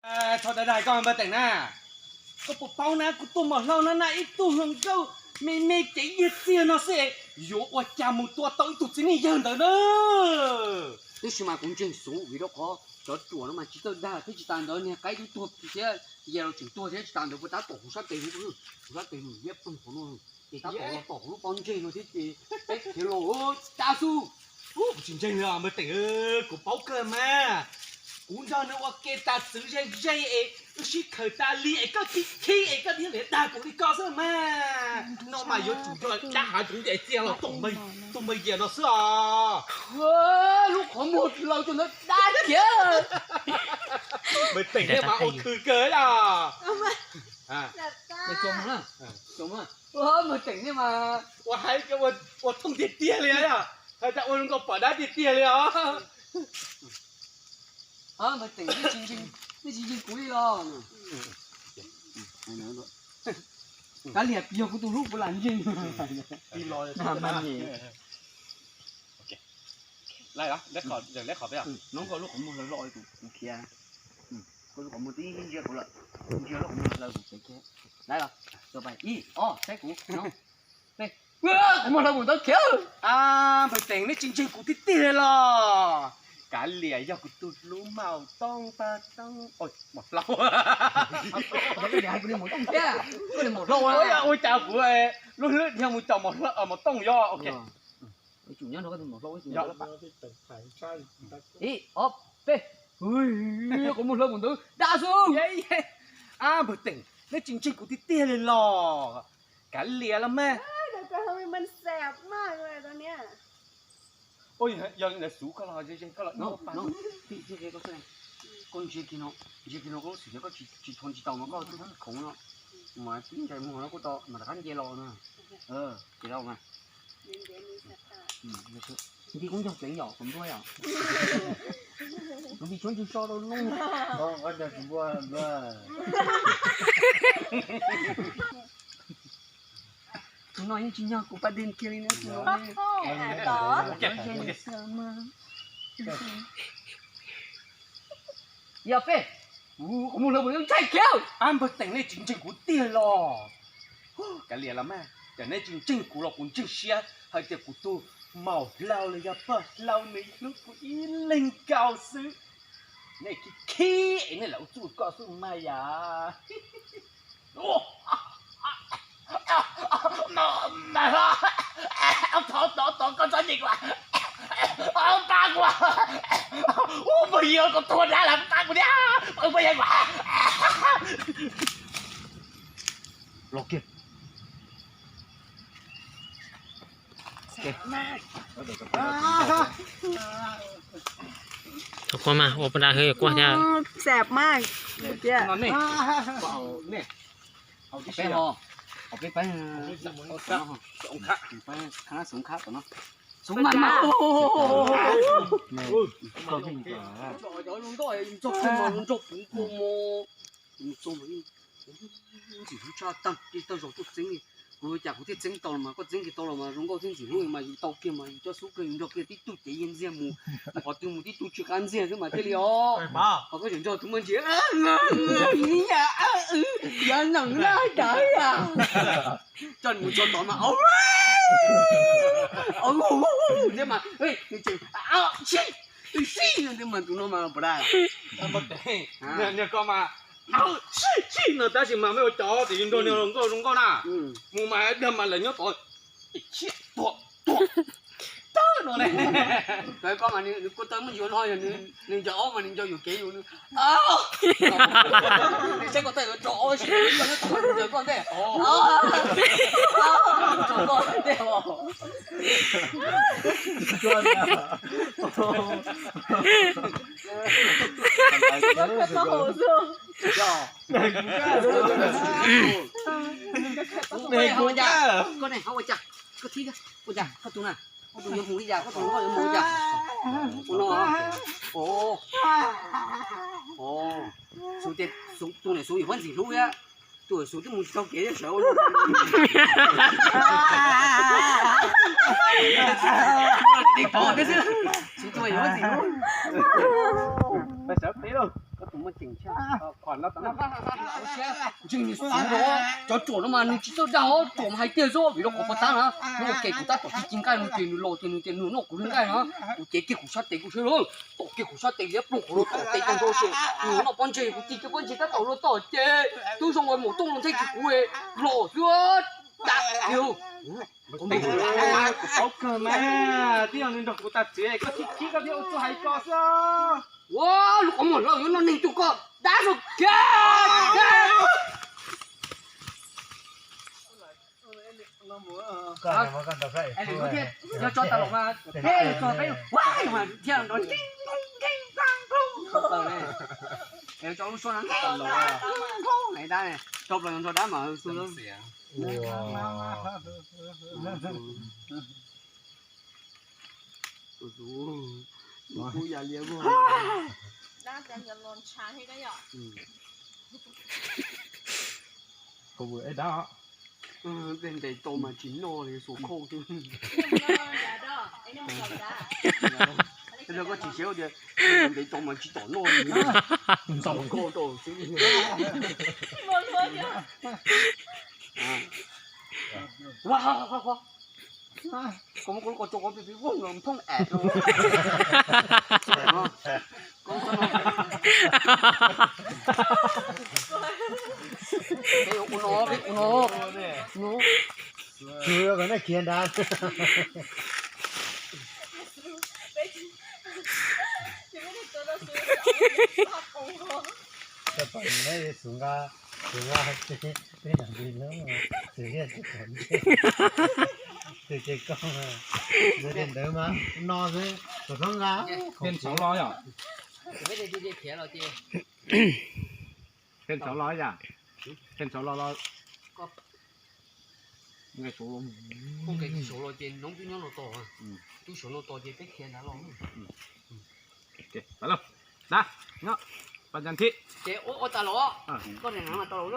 Txhob dag dag koj npawg Teem na. Koj puas paub na, kuv tuaj mos hlau na na ib tug hluas nkauj me me cev yiag txiag no xwb, yuav ua cas mus tua tau ib tug txiv neej yawg ntawd na. Tab sis mas kuv ntseeg xov vim rau qhov cov ruam no mas tsis txawj dag thiab, tsis tas ntawd niag qaib twb tuag thiab, ya los tseem tuag thiab, tsis tas ntawd puas tab tom kuv sab tes, kuv sab tes nws liab ploog hauv no, ces tab tom los tom kuv lub pob ntseg no thiab ces peb khiav los dab xwb. Kuv tsis ntseeg li npawg Teem, kuv paub kawg mas. Kuv nrog nws ua ke tas txwv ze ze es wb sib khaws tas li es koj khib khib es koj thiaj li dag kuv li ko xwb mas. No mas yuav tsum yog dab hav zoov ces txia los tom npawg, tus npawg Yias no xwb os. Lub qhov muag laus cov ntawd dab khiav. Npawg Teem thiab mas ua khw kawg yom. Npawg Teem thiab mas ua hais ua thooj tiag tiag li yom. Hais tias ua zoo nkauj pom dab tiag tiag li os. Npawg Teem, nej tsis ntseeg kuv li los? Kav liam, yog kuv tus hlub kuv lam ntseeg. Lawv qhov, lawv qhov peb os. Hnov koj lub qhov muag hlawv loj kuv khiav. Koj lub qhov muag twb ntsia kuv lawm. Ntsia lub qhov muag hlawv kuv khiav. Lawv los, ib, ob, saib kuv. Qhov muag hlawv kuv ntawd khiav. Npawg Teem, neb tsis ntseeg kuv tiag tiag li los? Kav liam, yog kuv tus hlub Maum Tooj Paj Tooj. Maum Hlau. Ua cas kuv lub hlwb dhia mus caum Maum Tooj yog. Ib, ob, peb. Qhov muag hlawv kuv ntawd dab xwb. Npawg Teem, neb tsis ntseeg kuv tiag tiag li los? Kav liam los mas. Yog lawv xuv koj los ze ze koj los ib, koj ntsia kiag no, ntsia kiag no koj lub xwm yog koj tsis tho tsis tau mas koj twb khoov no, mas twb ntsais muag no kuj tau mas rov qab nce los na. Ces los mas. Nti kub ncog pleev yom, kuv ntuaj yom. Kuv nti tshuab ntsuag so rau lub. Tus no yeej tsis nyog kuv paj dej kiag li na. Yog peb, kuv qhov muag hlawv kuv yeej ntshai kiag. Ab, npawg Teem, nej tsis ntseeg kuv tiag los? Kav liam los mas, ces neb tsis ntseeg kuv los kuv ntseeg siab hais tias kuv tus Maum Hlau los yog Paj Hlau nws hlub kuv ib leeg nkaus xwb. Nej khib khib es nej lam ua txuj koj xwb mas yom. Thov, thov, thov koj txhob ntes kuv, pab kuv. Ub, pab yog koj tuag dab las pab kuv thiab, pab yog kuv. Los kiag. Thov quaj mas, ua pab dab hwb quaj thiab. Sab mas. Peb ho, peb pab, pab xov khab tom no. Xov khab mas. Ntxim hlub tshaj tag, tij tag zog tuaj txeeb li. Kuv ua cas kuv thiaj txeeb tau los mas, koj txeeb kiag tau los mas zoo nkauj thiab ntxim hlub mas yus tau kiag mas yus cov xub kiag yus nrog kiag tib tug cev yiag ntxiag mus, mus qhov twg mus tib tug tsis qab ntxiag xwb mas thiaj li os. Ho koj tseem nrog tus muaj ntsis, yav nees na hais tias coj nws mus tso tod mas, thiab mas nws tseem sib, sib mas tus no mas pom dab. Niag ko mas sib sib no tab sis mas muaj ua cov tias yus nrog niag hluas nkauj zoo nkauj na, mus mas dag mas lawv nyob tod, ib, ib, tuag, tuag, tawg no ne. Koj mas nws kuj tawg muaj ntsis no, yog nws nco ob mas nws nco yuam kev yus. Saib koj tawg yuav rau ob si, koj nyob tod nws nco koj ntej. Rau koj ntej os. Koj ne ho ua cas, koj thib, ua cas koj tus na, koj tus yuav mus li cas, koj tus yuav mus li cas? Ua no, o, o, xus tias tus niam xus yuav muab ntxim hlub thiab, tus niam xus twb mus tsis tau kev thiab sawv ua no. Xus tus yuav muab ntxim hlub. Sawv peb lauj. Ntseeg nws xwb os, cov ruam no mas nws tsis txawj dag os, ruam mas hais tiag xwb, vim rau qhov pog tab na, nws ua ke kuv tab tom ci ci nqaij no ces nws los ces nws tias nws noj kuv li nqaij na, kuv cev kiag kuv sab tes kuv sawv los, tom kiag kuv sab tes liab ploog kuv los tom tes tag nrho ces nws noj pob ntseg, kuv ci kiag pob ntseg tab tom los tom ces twb zoo ua mus tooj los nthe kiag kuv los xwb. Ua, lub qhov muag lawm yuav noj neeg rau koj dab zoo kiag. Yog tso tas los mas, thiab tso peb, thiab nrov nkeeg nkeeg nkeeg nkeeg nkeeg. Tso lub suab no nkeeg nkeeg nkeeg nkeeg, dab, tso plaws nrog dab mas xu. Ua, tus tus tus yam liam. Dab, dab. Tej ntes tau mas tsis noj li xuas khauj xwb. Koj tsis siab tias ntes tau mas tsis tom noj li, xuas khauj tau xwb. Ua, ua, ua, ua. Koj muab koj lub qhov tsua koj pib pib voog los phooj am. Peb ua no, peb ua no. Tsuas yog kom nej khiav nrad. Coj pom neb xub nqa, xub nqa, peb nam li no, xws liaj xws pom ntsej, xws ces koj, xws ces ntawd mas no xwb, tus hlob nqa. Peb ntxhov los yom? Peb ntxhov los yom? Peb ntxhov los los. Koj nqes saud los ces noob twb nyob no tos, twb saud no tos ces peb khiav nrad los. Dab, nyob, pas cas thib. Ces ua tas los, koj niam tas los,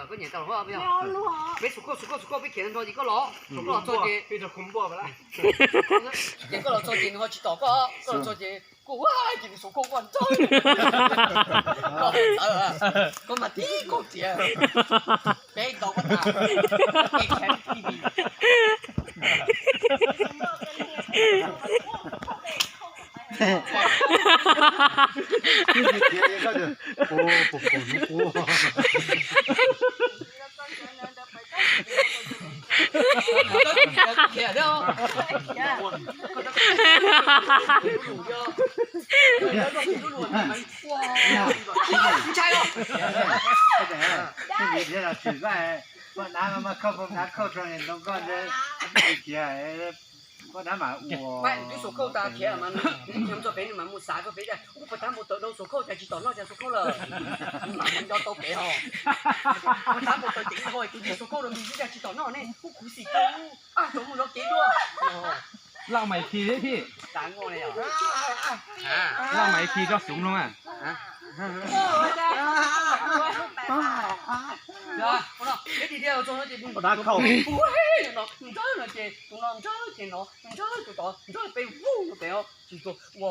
koj nyiam tas los, peb xub koj xub koj xub koj peb khiav nrho ces koj los, koj los txog ces, ces koj los txog ces nws ho tsis tom koj, koj los txog ces koj ua ces nws xub koj koj ntsawj, koj txawv, koj mas tib kaug tiag, peb ntaus koj tas, peb khiav tib. Twb tsis khiav, koj tias, ua, puas pom hnub qub. Koj dab mas khauj, koj dab khauj rau niam ntoo koj ntshe, khiav, koj dab mas ua. Twb xuas khauj tas khiav mas, nws khiav txog pem nws mam mus xav koj pem tias, ua, pog tab npau taws dau xuas khauj cas tsis tom noj cas xuas khauj lawm. Nws mam mus nco tau pem ho. Pog tab npau taws ceev ho tus yig xuas khauj rau npis xwb cas tsis tom noj ne, ub khuv xim kawg, ab, tau mus zov kev dua. Lauj, mas khi thiab thib. Lauj, mas khi tso xub no mas. Ntsawg no ces tus no ntsawg no ces tus no ntsawg ces no ntsawg tus tod ntsawg peb vug no pem os. Tsis ua,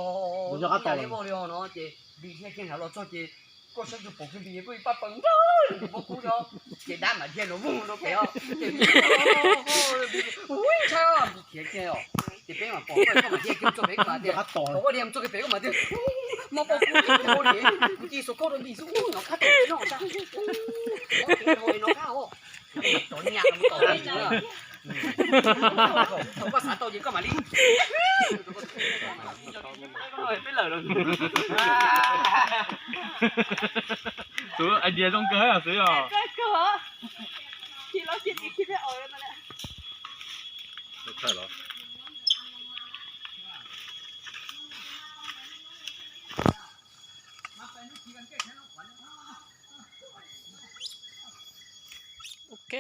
ua li vog li os no ces npis dhia kiag nrad los txog ces koj saib tus pom kiag npis koj ib pab paws ntsawg npis pob kub os, ces dab mam dhia los vug rau pem os. Ces npis, ui, ntshai os, npis khiav kiag os. Ces peb mam pom koj, koj mam dhia kiag txog pem koj mam tias, koj dhia txog kiag pem koj mam tias, mob pob kub li, kuv cia xuas khauj rau npis xwb, ub, no qab tau noj sab, mob kev no qab os. Cov nyam no tom li, thaum koj xav tau ces koj mam li. Peb lawm. Tus idea zoo kawg xwb os. Ok.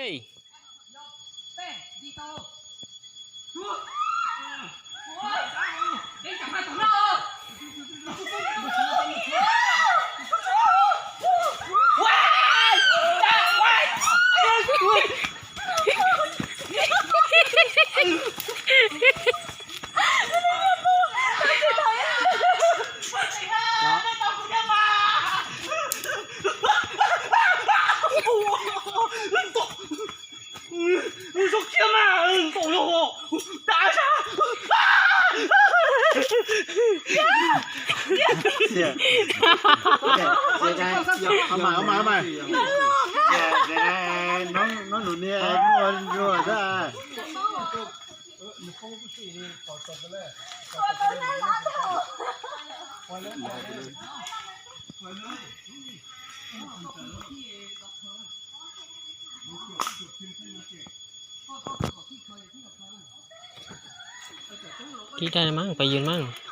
Mas, mas, mas. Nov nus niag muaj nruas xwb. Kib daj mas, pais yws mas.